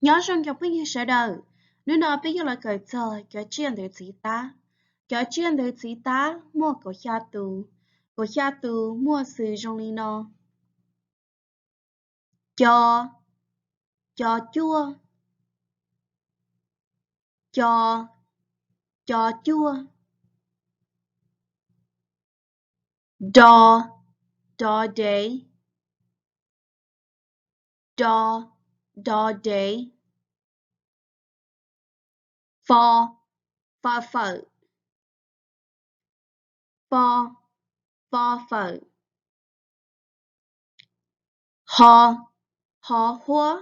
Nyob zoo cov phooj ywg sawv daws, hnub no peb yuav los kawm txog cov tsiaj ntawv txiv tab. Cov tsiaj ntawv txiv tab muaj kaum xya tus, kaum xya tus muaj xws zoo li no: co, co cuaj, co, co cuaj, do, do dev, do, do dev, fo, fo fawm, fo, fo fawm, ho, ho huab,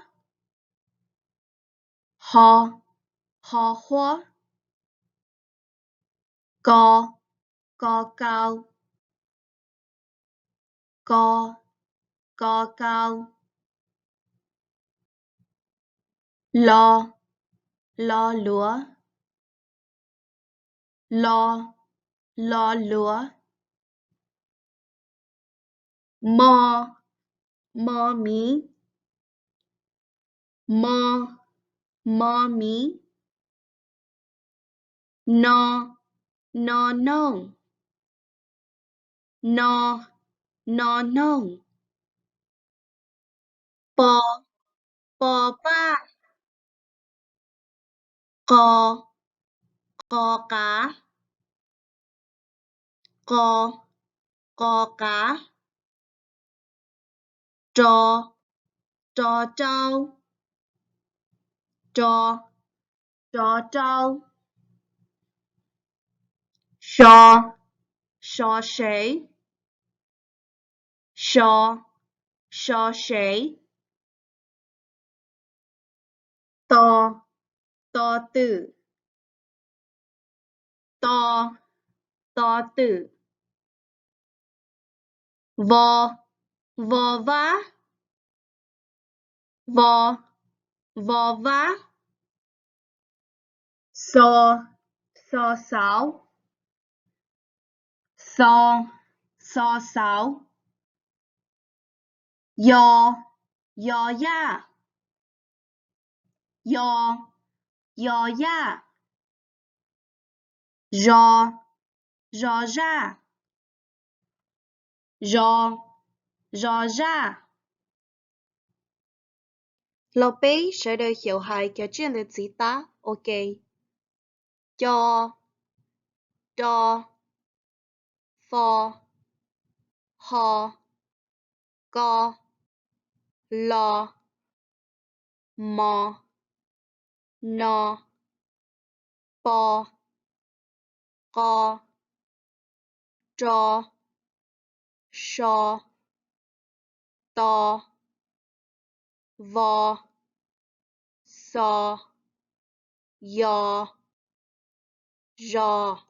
ho, ho huab, ko, ko kau, ko, ko kau, lo, lo luav, lo, lo luav, mo, mo miv, mo, mo miv, no, no noog, no, no noog, po, po paj, qo, qo qav, qo, qo qav, ro, ro rau, ro, ro rau, so, so sev, so, so sev, to, to twm, to, to twm, vo, vo vab, vo, vo vab, xo, xo xauv, xo, xo xauv, yo, yo yaj, yo, yo yaj, zo, zo zaj, zo, zo zaj. Los peb sawv daws xyaum hais cov tsiaj ntawv txiv tab ua ke: co, do, fo, ho, ko, lo, mo, no, po, qo, ro, so, to, vo, xo, yo, zo.